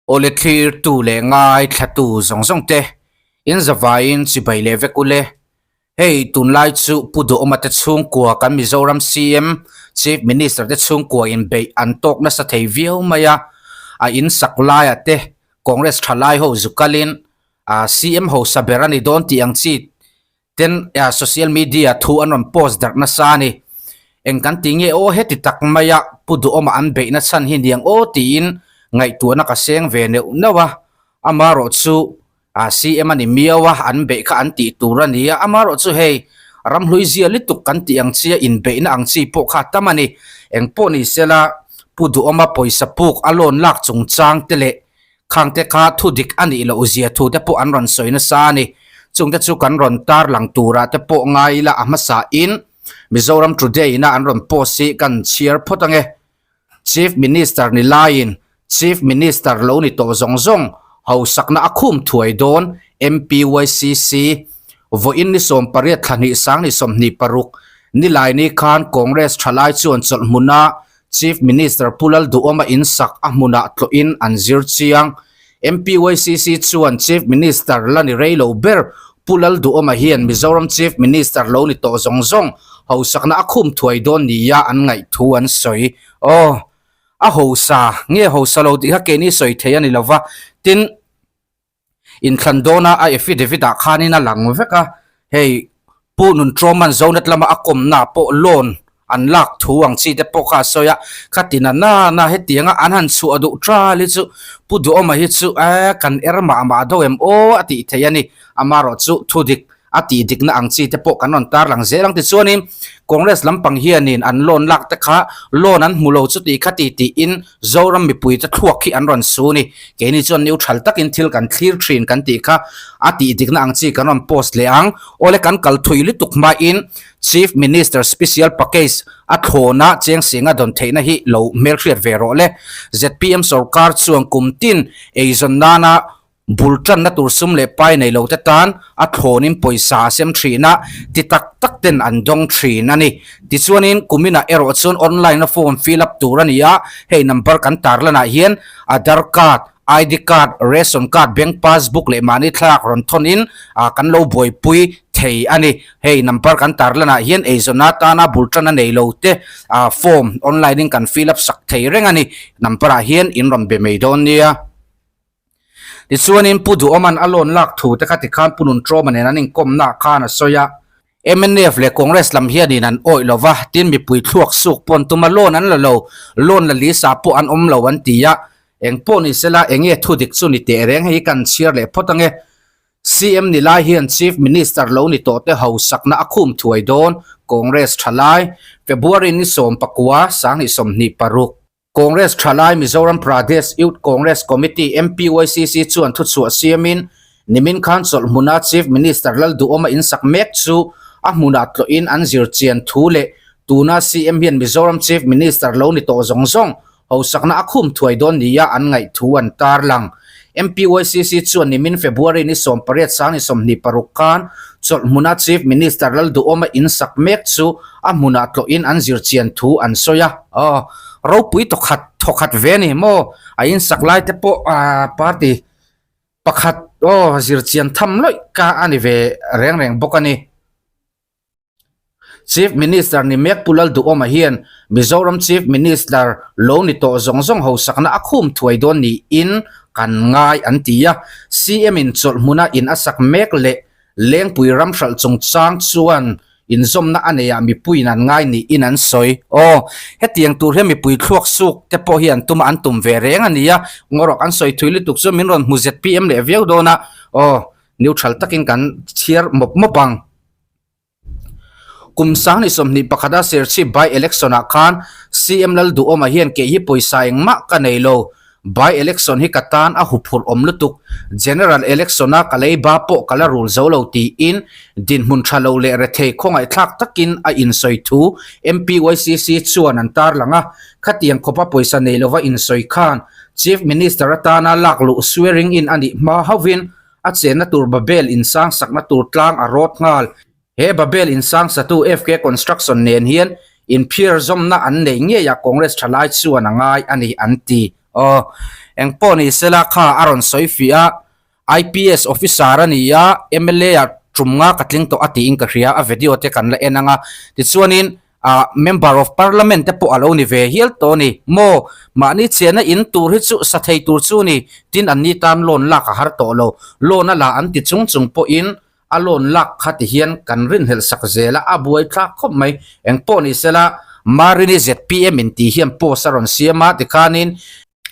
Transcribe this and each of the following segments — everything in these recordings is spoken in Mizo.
Awle thlirtu leh ngaithlatu zawng zawng te in zavaiin chibai leh vek ule. Hei tunlai chu Pu Duhawma te chhungkua kan Mizoram CM, Chief Minister te chhungkua in beih an tawk nasa thei viau mai a, a in sak laiah te Congress thalai ho zu kalin CM hausa ber a ni dawn tih ang chi Ten social media thu an rawn post darh nasa a ni. Eng kan ti nge aw heti tak maia Pu Duhawma an beihna chhan hi niang aw tiin ngaihtuahna ka seng ve neuh neuh a. Amarawh chu CM a ni miau a, an beih kha an tih tur a ni a. Amarawh chu hei ramhlui zia lutuk kan tih ang chia inbeihna ang chi pawh kha tam a ni. Eng pawh ni sela Pu Duhawma pawisa puk a loan lak chungchang te leh Khangte kha thu dik a nih loh zia thu te pawh an rawn sawi nasa a ni. Chungte chu kan rawn tarlang turah te pawh ngai ila a hmasa in Mizoram Today ina an rawn post hi kan chhiar phawt ange. Chief Minister ni laiin Chief Minister lo ni tawh zawng zawng hausakna a khum thuai dawn MPYCC vawiin ni 18 thla hnih sang ni 26 Nilaini khan Congress thalai chuan chawlhhmuna Chief Minister Pu Lalduhawma in sak a hmunah tlawhin an zir chiang. MPYCC chuan Chief Minister la ni rei lo ber Pu Lalduhawma hian Mizoram Chief Minister lo ni tawh zawng zawng hausakna a khum thuai dawn nia an ngaih thu an sawi. Aw, a hausa nge hausa lo tih kha keini sawi thei a ni lova, tin, Inthlan dawna a affidavit ah khanin a lang vek a, hei Pu Nuntrawman Zonet lama a kawmna pawh loan an lak thu ang chi te pawh kha a sawi a, khati na na na hetianga an han chhuah duh tal hi chu Pu Duhawma hi chu eh kan er mah mah deuh em aw a tih theih a ni, amarawh chu thudik a tih dikna ang chi te pawh kan rawn tarlang zel ang tichuanin Congress lampang hianin an loan lak te kha loan an hmu lo chuti kha ti tiin Zoram mipui te thluak hi an rawn su ni. Keini chuan neutral takin thil kan thlir thin kan tih kha a tih dikna ang chi kan rawn post leh ang. Awle kan kal thui lutuk hmain Chief Minister Special Package a thlawna cheng singa dawn theihna hi lo hmelhriat ve rawh le. Zpm sorkar chuan kum tin eizawn nana Bul tanna tur sum leh pai nei lo te tan a thlawnin pawisa a sem thin a, ti tak tak ten an dawng thin a ni. Tichuanin kuminah erawh chuan online a form fill up tur a ni a, hei number kan tarlanah hian Aadhar card, ID card, ration card, bank passbook leh mahni thlalak rawn thawnin kan lo buaipui thei a ni. Hei number kan tarlanah hian eizawn atana bul tan a nei lo te form online in kan fill up sak thei reng a ni. Number ah hian in rawn be mai dawn nia. Tichuanin Pu Duhawman a loan lak thu te kha tikhan Pu Nuntrawma nen an inkawmna khan a sawi a. Mnf leh Congress lam hianin an awih lo va, tin mipui thluak suk pawn tuma loan an la lo, loan la lisa pawh an awm lo an ti a. Eng pawh ni sela enge thu dik chu ni teh reng hei kan chhiar leh phawt ange. CM ni lai hian Chief Minister lo ni tawh te hausakna a khum thuai dawn, Congress thalai, February ni 19, 2026. Congress thalai Mizoram Pradesh Youth Congress Committee, MPYCC, chuan thuchhuah siamin nimin khan chawlhhmuna Chief Minister Lalduhawma insak mek chu a hmunah tlawhin an zir chian thu leh tuna CM hian Mizoram Chief Minister lo ni tawh zawng zawng hausakna a khum thuai dawn nia an ngaih thu an tarlang. MPYCC chuan nimin February ni 18 sang ni 26 khan chawlhhmuna Chief Minister Lalduhawma insak mek chu a hmunah tlawhin an zir chian thu an sawi a. Aw, ropui tawkhat thawkhat ve a ni maw? A insak lai te pawh ah party pakhat aw zir chian tham lawih ka a ni ve reng reng bawk a ni. Chief Minister ni mek Pu Lalduhawma hian Mizoram Chief Minister lo ni tawh zawng zawng hausakna a khum thuai dawn niin kan ngai an ti a. CM in chawlhhmuna in a sak mek leh Lengpui ram hralh chungchang chuan inzawmna a neiah mipuiin an ngai niin an sawi. Aw, hetiang tur hian mipui thluak suk te pawh hi an tum a, an tum ve reng a nia. Ngawrawk an sawi thui lutuk chu min rawn hmu zpm leh viau dawn a. Aw, neutral takin kan chhiar mawp mawp ang. Kum 2021 a Serchhip by election ah khan CM Lalduhawma hian kei hi pawisa engmah ka nei lo. By election hi ka tan a huphurh awm lutuk, General election a ka lei ba pawh ka la rul zo lo tiin dinhmun tha lo leh rethei khawngaihthlak takin a insawi thu MPYCC chuan an tarlang a. Khatiang khawpa pawisa nei lova insawi khan Chief Minister atana lak luh swearing in a nih hma hauhin a chenna tur Babel insang sakna tur tlang a rawt nghal. He Babel insang satu FK Construction nen hian inphiar zawmna an nei ngei a Congress thalai chuan a ngai a ni an ti. Aw. Engpawh ni sela kha a rawn sawi fiah a, IPS officer a ni a, mla ah tum nga ka tling tawh a tiin ka hria, a video te kan la en ang a. Tichuanin ah member of parliament te pawh a lo ni ve hial tawh a ni. Maw, mahni chena in tur hi chu sa thei tur chu ni, tin an ni tan loan lak a har tawh lo. Loan a la an ti chung chung pawhin a loan lak kha ti hian kan rinhlelh sak zel a, a buai thlak khawp mai. Engpawh ni sela, Marini zpm in tih hian post a rawn siam a, tikhanin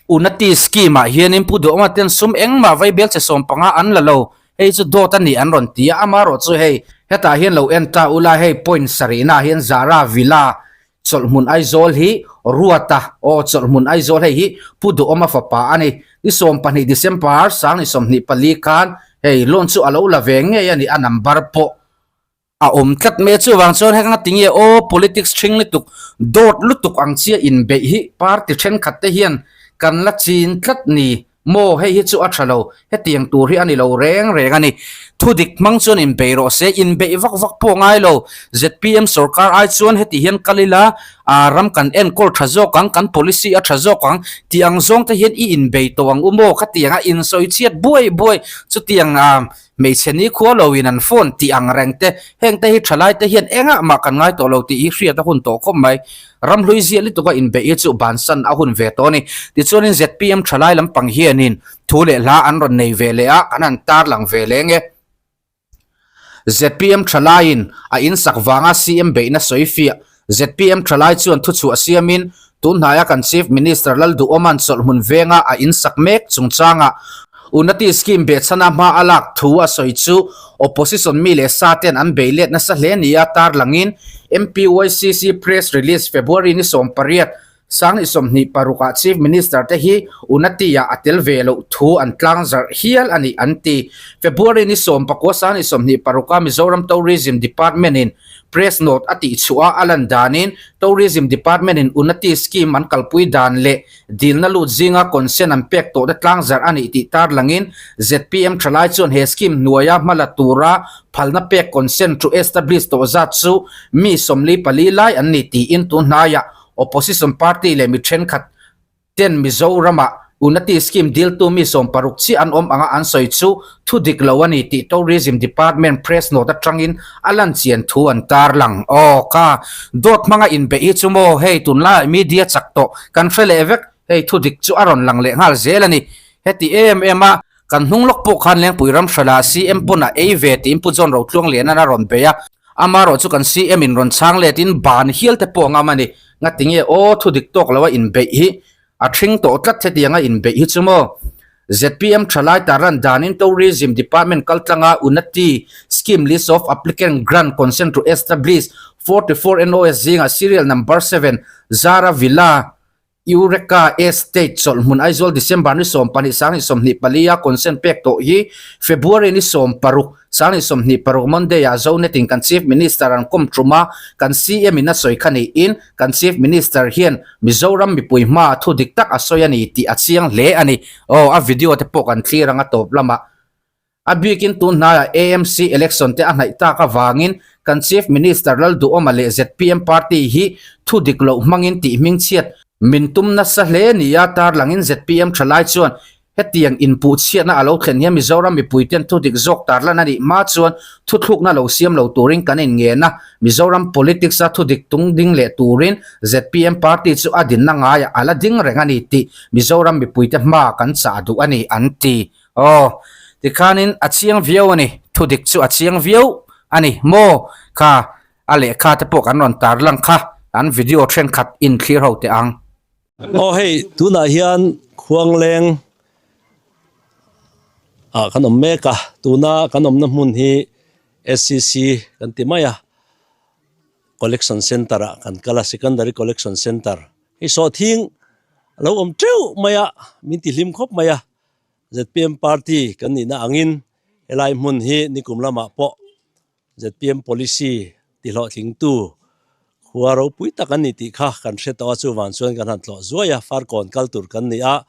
Unati scheme ah hianin Pu Duhawma ten sum engmah vaibel che 15 an la lo, hei chu dawt a ni an rawn ti a, amaherawh chu hei hetah hian lo en ta ula hei point sarihna ah hian Zara Villa Chawlhhmun Aizawl hi Ruata aw Chawlhhmun Aizawl hei hi Pu Duhawma fapa a ni. Ni 12 December 2024 khan hei loan chu a lo la ve ngei a ni a number pawh a awm tlat mai a chuvang chuan heng anga tinge aw politics thing lutuk dawt lutuk ang chia inbeih hi party thenkhat te hian kan la chin tlat ni maw hei hi chu a tha lo hetiang tur hi a ni lo reng reng a ni thudik hmang chuan inbeih rawh se inbeih vak vak pawh ngai lo zpm sorkar ai chuan heti hian kal ila ah ram kan enkawl tha zawk ang kan policy a tha zawk ang tih ang zawng te hian i inbei tawh ang u maw khatiang a insawi chhiat buai buai chutiang ah Hmeichhe nikhua loin an phone tih ang reng te, heng te hi thalai te hian engah mah kan ngai tawh lo tih hi hriat a hun tawh khawp mai. Ramhlui ziah lutuk a inbeih hi chu bansan a hun ve tawh a ni. Tichuanin zpm thalai lampang hianin thu leh hla an rawn nei ve leh a, an han tarlang ve leng e. Zpm thalaiin a insak vanga CM beihna sawi fiah zpm thalai chuan thuchhuah siamin tunhnaia kan Chief Minister Lalduhawma'n chawlhhmun venga a insak mek chungchangah Unati scheme behchhana hma a lak thu a sawi chu opposition mi leh sa ten an bei let nasa hle nia tarlangin MPYCC press release February ni 18 2026 ah Chief Minister te hi Unati ah a tel ve loh thu an tlangzarh hial a ni an ti. February ni 19 2026 a Mizoram Tourism Department in Press note a tihchhuah a a lan danin Tourism Department in Unati scheme an kalpui dan leh dilna lut zinga consent an pek tawhte tlangzarh a nih tih tarlangin zpm thalai chuan he scheme hnuaia hmala tura phalna pek consent to establish tawh zat chu mi 44 lai an ni tiin tunhnaiah opposition party leh mi thenkhat ten Mizoramah Unati Scheme diltu mi 60 chiah an awm anga an sawi chu thu dik lo a ni tih Tourism Department press note atangin a lan chian thu an tarlang. Aw ka dawt hmanga inbeih hi chu maw hei tunlaiah media chak tawh kan hre leh vek hei thu dik chu a rawn lang leh nghal zel a ni. Heti em em a kan hnung lawk pawh khan Lengpui Ramhrala CM pawn a ei ve tiin Pu John Rotluangliana'n a rawn bei a, Amaherawh chu kan CM in rawn chhang let in ban hial te pawh ngam a ni. Ngatinge aw thu dik tawk lo a inbeih hi a thring tawh tlat hetiang a inbeih hi chu maw. Zpm thalai tarlan danin Tourism Department kaltlanga Unati Scheme List of Applicant Grant Consent to Establish 44 NOS zingah Serial Number 7 Zara Villa Eureka Estate chawlhhmun Aizawl December ni 12 2024 a consent pek tawh hi February ni 16 2026 Monday ah Zonet in kan Chief Minister an kawm tum a, kan CM in a sawi kha niin kan Chief Minister hian Mizoram mipui hma thu dik tak a sawi a ni tih a chiang hle a ni. Aw a video te pawh kan thlir ang a tawp lamah. A bikin tun hnaiah AMC election te a hnaih tak avangin kan Chief Minister Lalduhawma leh zpm party hi thu dik loh hmangin tih hmingchhiat min tum nasa hle nia tarlangin zpm thalai chuan hetiang inpuhchhiatna a lo thlen hian Mizoram mipuiten thu dik zawk tarlan a nih hma chuan thuthlukna lo siam lo turin kan inngen a, Mizoram politics a thu dik tung ding leh turin zpm party chu a dinna ngaiah a la ding reng a ni tih Mizoram mipuite hma kan chah duh a ni an ti. Aw, tikhanin a chiang viau a ni, thudik chu a chiang viau a ni maw? Kha a lehkha te pawh kan rawn tarlang kha, an video thenkhat in thlir ho teh ang. Aw hei, tunah hian Khuangleng ah kan awm mek a, tuna kan awmna hmun hi SCC kan ti mai a, Collection Centre ah kan kal a, Secondary Collection Centre hei sawhthing a lo awm teuh mai a, min ti hlim khawp mai a. Zpm party kan nihna angin helai hmun hi nikum lamah pawh zpm policy tihlawhtlingtu khua ropui tak an ni tih kha kan hre tawh a, chuvang chuan kan han tlawh zuai a, Farkawn kal tur kan ni a,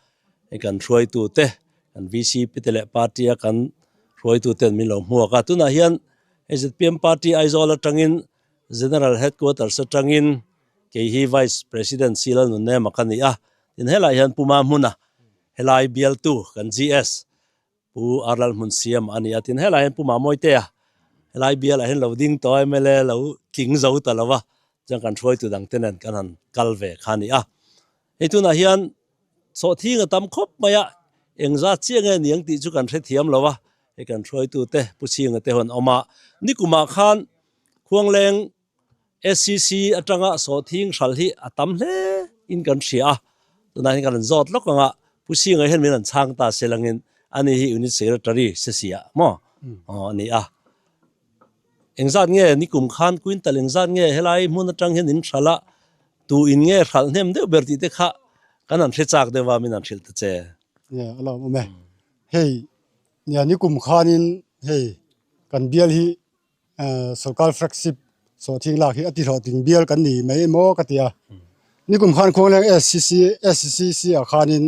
hei kan hruaitute kan VCP te leh party a kan hruaituten min lo hmuak a, tunah hian hei zpm party Aizawl atangin General Headquarters atangin kei hi Vice President Sila Nunema ka ni a, tin helaiah hian Puma hmuna. Helai bialtu kan GS Pu Arlal Hmunsiam a ni a, tin helai hian Pu Mamawite-a helai bialah hian lo ding tawh a, mla lo tling zo ta lo va, chuan kan hruaitu dangte nen kan han kal ve kha a ni a. Hei tunah hian sawhthing a tam khawp mai a, engzat chiah nge ni ang tih chu kan hrethiam lo a, hei kan hruaitute Pu Chhinga te ho an awm a, nikumah khan Khuangleng SCC atanga sawhthing hral hi a tam hle in kan hria a, tunah hian kan rawn zawt lawk ang a, Pu Singa hian min rawn chhang ta se langin ani hi Unit Secretary Sesiah maw aw a ni a. Engzat nge nikum khan quintal engzat nge helai hmun atang hian in hral a, tu in nge hralh hnem deuh ber tih te kha kan han hre chak deuh a min han hrilh ta che. Nia a lawm awm e. Hei nia nikum khanin hei kan bial hi Sorkar flagship sawhthing lak hi a tihlawhtling bial kan ni mai emaw ka ti a. Nikum khan Khuangleng SCC SCCC ah khanin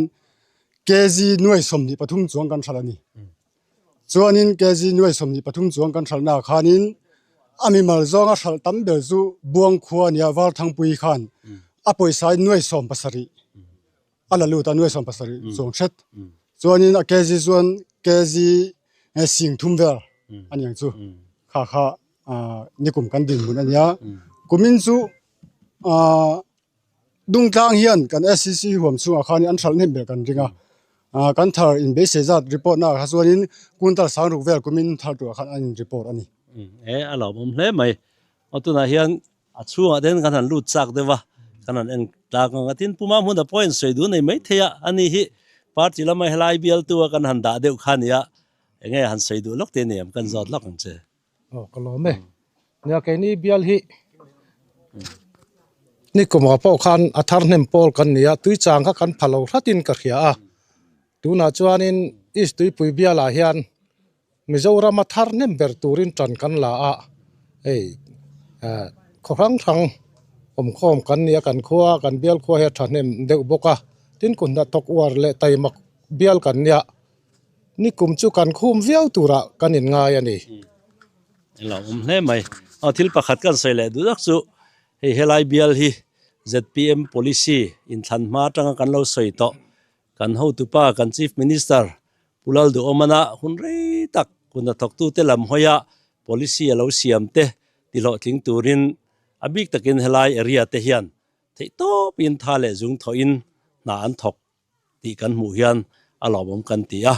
kg nuai 23 chuang kan hralh a ni. Chuanin kg nuai 23 chuang kan hralhna ah khanin a mimal zawnga hralh tam ber chu Buang khua a nia Valthangpui khan a pawisa in nuai 17 a la lut a nuai 17 chuang hret. Chuanin a kg chuan kg sing thum vel a ni ang chu. Kha kha nikum kan dinhmun a nia. Kumin chu Dungtlang hian kan SCC huam chhungah khan an hralh hnem ber kan ring a. Kan thar inbeisei zat report naah kha chuanin quintal sangruk vel kumin thar turah khan an in report a ni. E a lawmawm hle mai. Aw tunah hian A chhungah te hian kan han lut chak deuh a, kan han en tlak ang a. Tin, Puma hmuna pawh in sawi duh nei mai thei a, ani hi party lama helai bialtu a kan han dah deuh kha a ni a, enge han sawi duh lawk te ni em, kan zawt lawk ang che. Aw ka lawm e. Nia keini bial hi nikumah pawh khan a thar hnem pawl kan ni a, tuichang kha kan pha lo hratin ka hria a. Tunah chuanin East Tuipui bialah hian Mizorama thar hnem ber turin tan kan la a, hei eh khaw hrang hrang awmkhawm kan ni a, kan khua kan bial khua hi a thahnem deuh bawk a, tin kun hnathawk uar leh taimak bial kan nia, nikum chu kan khum viau turah kan inngai a ni. Eng lo awm hle mai. Aw thil pakhat kan sawi leh duh tak chu hei helai bial hi zpm policy inthlan hma atanga kan lo sawi tawh Kan hotupa kan Chief Minister Pu Lalduhawmana hun rei tak hun hnathawktute lam hawia policy a lo siam te tihlawhtling turin a bik takin helai area te hian theihtawpin tha leh zung thawhin hna an thawk tih kan hmuh hian a lawmawm kan ti a.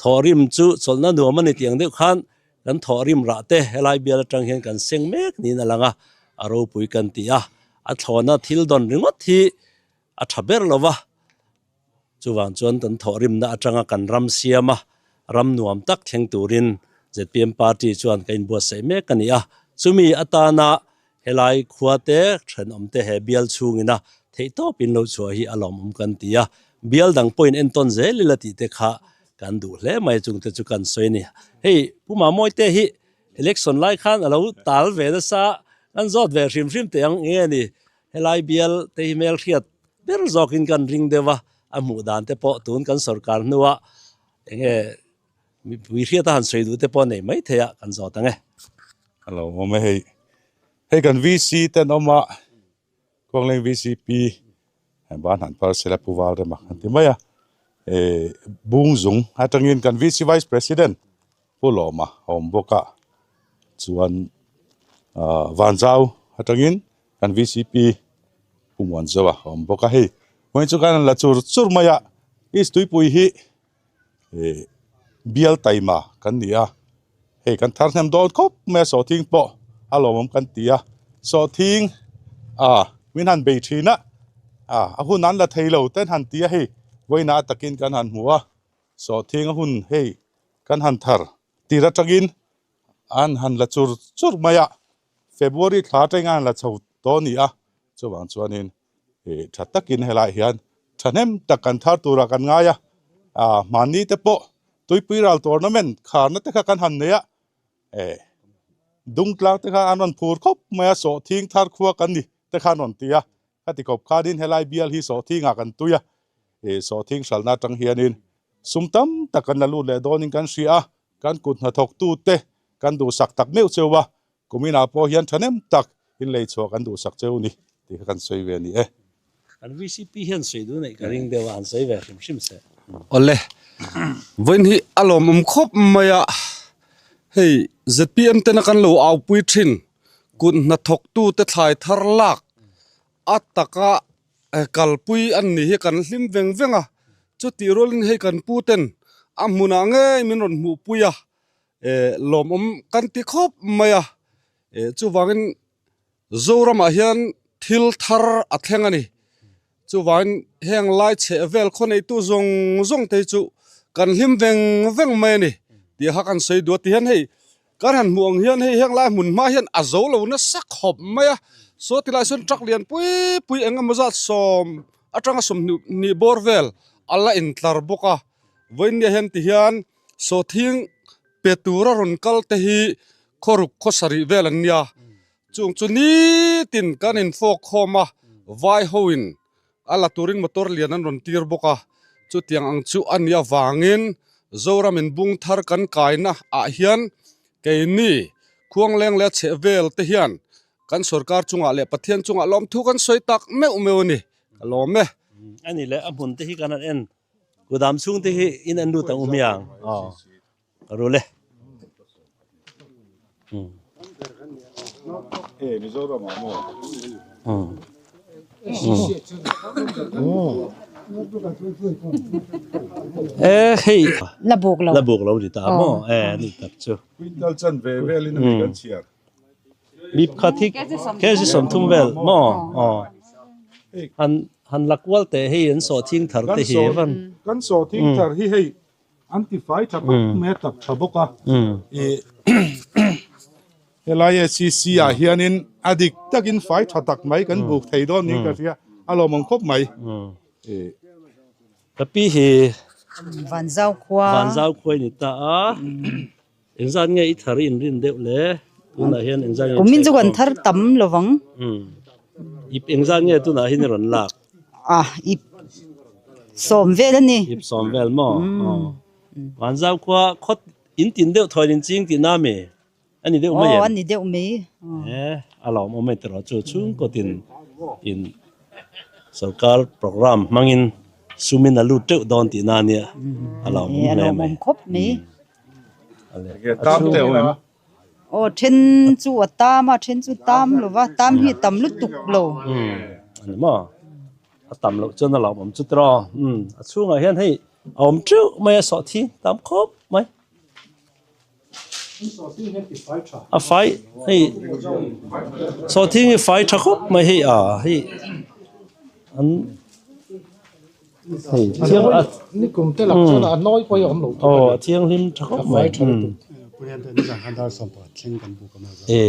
Thawhrim chu chawlhna nuam a ni tih ang deuh khan kan thawhrim rah te helai bial atang hian kan seng mek niin a lang a, a ropui kan ti a. A thlawhna thil dawn ringawt hi a tha ber lo va, chuvang chuan kan thawhrimna atanga kan ram siam a, ram nuam tak thleng turin zpm party chuan ka inbuatsaih mek a ni a, chumi atana helai khua te thenawm te he bial chhungina theihtawpin lo chhuah hi a lawmawm kan ti a, bial dang pawhin entawn zel ila tih te kha kan duh hle mai chungte chu kan sawi a ni. Hei Pu Mamawite hi election lai khan a lo tal ve nasa, kan zawt ve hrim hrim teh ang nge ni? Helai bial te hi hmelhriat ber zawkin kan ring deuh a, a hmuh dan te pawh tun kan sorkar hnuah eng nge mipui hriat a han sawi duh te pawh nei mai thei a, kan zawt ang e. A lo awm e hei. Hei kan VC ten awm a, Khuangleng VCP ban han phar sela Pu Valrema kan ti mai a. Eh Bungzung atangin kan VC Vice President Pu Lawma a awm bawk a, chuan ah Vanzau atangin kan VCP Pu Muanzoa a awm bawk a, hei vawiin chu khan an la chur chur mai a, East Tuipui hi ih bial taima kan ni a, hei kan thar hnem dawn khawp mai a sawhthing pawh a lawmawm kan ti a, sawhthing ah min han bei thin a, ah a hun an la thei lo ten han ti a hei vawiinah takin kan han hmu a. Sawhthing a hun hei kan han thar tir atangin an han la chur chur mai a, February thla atangin an la chho tawh a ni a, chuvang chuanin ih tha takin helaiah hian thahnem tak kan thar turah kan ngai a, ah hmanni te pawh tuipui ral tournament kharna te kha kan han nei a, eh dungtlang te kha an rawn phur khawp mai a, sawhthing thar khua kan ni te kha an rawn ti a. Ka ti khawp khanin helai bial hi sawhthingah kan tui a, ih sawhthing hralhna atang hianin sum tam tak kan la lut leh dawnin kan hria a, kan kut hnathawktute kan duhsak tak meuh cheu a, kuminah pawh hian thahnem tak inlei chhuah kan duhsak cheu ni tih kha kan sawi ve a ni e. Kan VCP hian sawi duh neih ka ring deuh a, han sawi ve hrim hrim se. Awle, vawiin hi a lawmawm khawp mai a, hei zpm tena kan lo aupui thin kut hnathawktu te thlai thar lak a taka kalpui an ni hi kan hlim veng veng a, chutih rualin hei kan pu ten a hmunah ngei min rawn hmuhpui a, lawmawm kan ti khawp mai a, chuvangin Zoramah hian thil thar a thleng a ni. Chuvangin heng lai chheh vel khaw neitu zawng zawng te hi chu kan hlim veng veng mai a ni tih kha kan sawi duh a. Tihian hei kan han hmuh ang hian hei heng lai hmun hma hian a zo lo nasa khawp mai a. Saw tilai sawn truck lian pui pui eng emaw zat sawm atanga 20 bawr vel a la intlar bawk a. Vawinia hian tihian sawhthing pe tura rawn kal te hi Khawruk khaw sarih vel an nia. Chung chu nitin kan infawk khawm a, vai hoin a la turin motor lian an rawn tir bawk a. Chutiang ang chu a nih avangin Zoram in bung thar kan kaina ah hian keini Khuangleng leh a chheh vel te hian kan sorkar chungah leh Pathian chungah lawmthu kan sawi tak meuh meuh a ni. Ka lawm e. A ni leh a hmun te hi kan han en kudam chhung te hi in en lut ang u hmiang. Ka rul e. E hei la buk lo la buk lo ni ta maw e ni tak chu quintal chan ve vel in kan chhiar bip khat hi kg 30 vel maw aw han han la kual te hei an sawh thing thar te hi van kan sawh thing thar hi hei An ti fai tha khawp mai a tak tha bawk a. Ih helai SCC ah hianin a dik takin fai tha tak mai kan buk thei dawn niin ka hria a lawmawm khawp mai. Ih. Ka pi hi Vanzau khua. Vanzau khua i ni ta a. Engzat nge i thar i inrin deuh le? Tunah hian engzat nge Kumin chu kan thar tam lovang. Ip engzat nge tunah hian i rawn lak? Ah, ip sawm vel a ni. Ip sawm vel maw? Aw. Vanzau khua khawt in tin deuh thawn in ching tihna mi? A ni deuh mai em? Aw, a ni deuh mai. E, a lawmawm mai tiraw chu chhungkaw tin in sorkar program hmangin sumin a lut teuh dawn tihna ania a lawmawm hle mai. A lawmawm khawp mai. Tam te awm em? Aw then chu a tam a then chu tam lo va tam hi a tam lutuk lo. Umm a ni maw a tam loh chuan a lo awm chu tiraw umm a chhungah hian hei a awm teuh mai a sawhthi tam khawp mai a fai hei sawhthing hi fai tha khawp mai hei a hei an. Hei thiang a ni kum te lak chuan a nawi pawh hi a awm lo thung a ni. Aw a thianghlim tha khawp mai. Purian te nizan khan dar sawm pakhat thleng kan buk a maw E.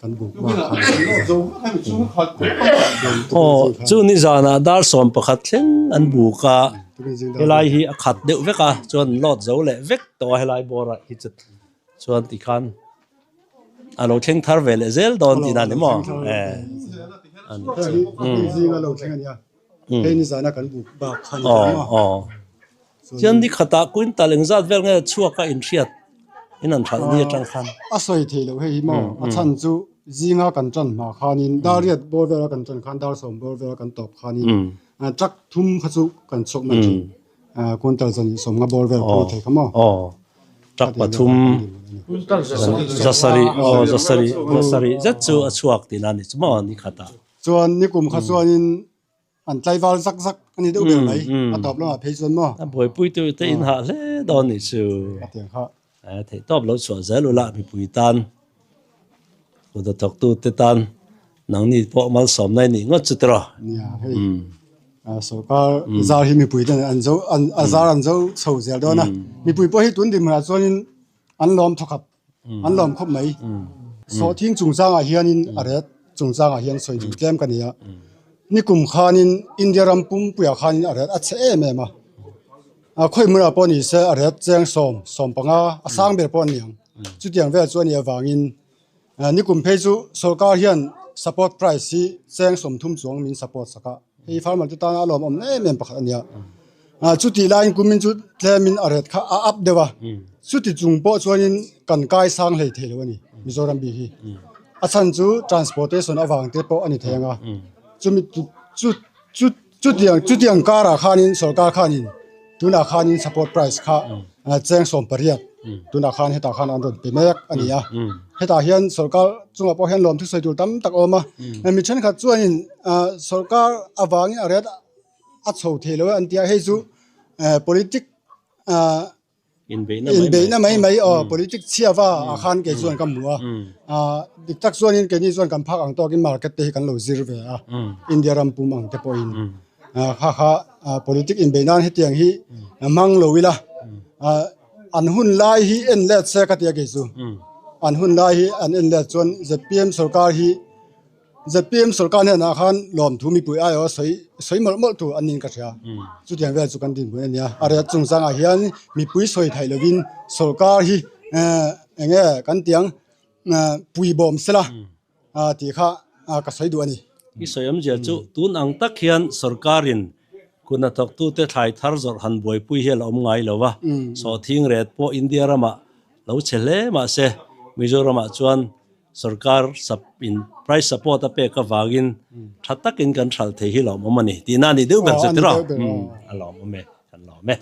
Kan buk bak khan Aw chu nizanah dar 11 thleng an buk a helai hi a khat deuh vek a chuan load zo leh vek tawh a helai bawr ah hi chu chuan tikhan A lo thleng thar ve leh zel dawn tihna a ni maw? E. A ni chu. Zinga lo thleng a nia. Hei ni zana kan buk bak kha ni ta maw? Aw. Chuan ni khatah quintal engzat vel nge chhuak a inhriat in an hralh ni atang khan? A sawi thei loh hei hi maw? A chhan chu zinga kan tan hma khanin dar riat bawr vela kan tan khan dar sawm bawr vela kan tawp khanin truck thum kha chu kan chhuak mai thin. Quintal zan sawmnga bawr vel phur thei kha maw? Aw. Truck pathum zasarih aw zasarih zasarih zet chu a chhuak tihna a ni chu maw ni khatah. Chuan nikum kha chuanin an tlaival zak zak a ni deuh ber mai a tawp lamah phei chuan maw. A buaipui tu te in hah hle dawn nih chu. A tiang kha. Theih tawp lo chhuah zel ula mipui tan kut hnathawktu te tan nangni pawh malsawmna i nih ngawt chu tiraw. Nia hei sorkar zar hi mipui ten an zo a zar an zo chho zel dawn a mipui pawh hi tun dinhmunah chuanin an lawm thawkhat an lawm khawp mai. Sawhthing chungchangah hianin a ret chungchangah hian sawi duh tlem ka ni a nikum khanin India ram pumpuiah khanin a ret a chhe em em a. A khawi hmunah pawh ni se a ret cheng sawm, sawm panga a sang ber pawh a ni ang. Chutiang vel chu a nih avangin nikum phei chu sorkar hian support price hi cheng 30 chuang min support sak a, hei farmer te tana a lawmawm em em pakhat a nia. Chutih laiin kumin chu tlemin a ret kha a up deuh a, chuti chung pawh chuanin kan kai sang hlei thei lo a ni Mizoram bik hi. A chhan chu transportation avang te pawh a ni thei ang a, chumi chu chu chutiang chutiang karah khanin sorkar khanin. Tunah khanin support price kha cheng 18 tunah khan hetah khan an rawn pe mek a ni a. Hetah hian sorkar chungah pawh hian lawmthu sawi tur tam tak a awm a. Mi thenkhat chuanin sorkar avangin a rate a chho thei lo e an ti a, hei chu politic Inbeihna mai mai aw politic chhia va ah khan kei chuan ka hmu a, dik tak chuanin keini chuan kan phak ang tawkin market te hi kan lo zir ve a, India ram pum ang te pawhin kha kha politic inbeih nan hetiang hi hmang lo ila an hun lai hi en let se ka ti a kei chu, an hun lai hi an en let chuan zpm sorkar hi Zpm sorkar hnenah khan lawmthu mipui aiawh sawi sawi mawlh mawlh tur an niin ka hria. Chutiang vel chu kan dinhmun a nia. A riat chungchangah hian mipui sawi theih lovin sorkar hi eng nge kan tiang puibawm sela tih kha ka sawi duh a ni. I sawi awmzia chu tun ang tak hian sorkarin kut hnathawktute thlai thar zawrh han buaipui hi a la awm ngai lo va, sawhthing ret pawh India ramah lo chhe hle mahse Mizoramah chuan Sorkar sap in price support a pek avangin tha takin kan hralh thei hi lawmawm a ni tihna a nih deuh ber chu tiraw? A lawmawm e, kan lawm e.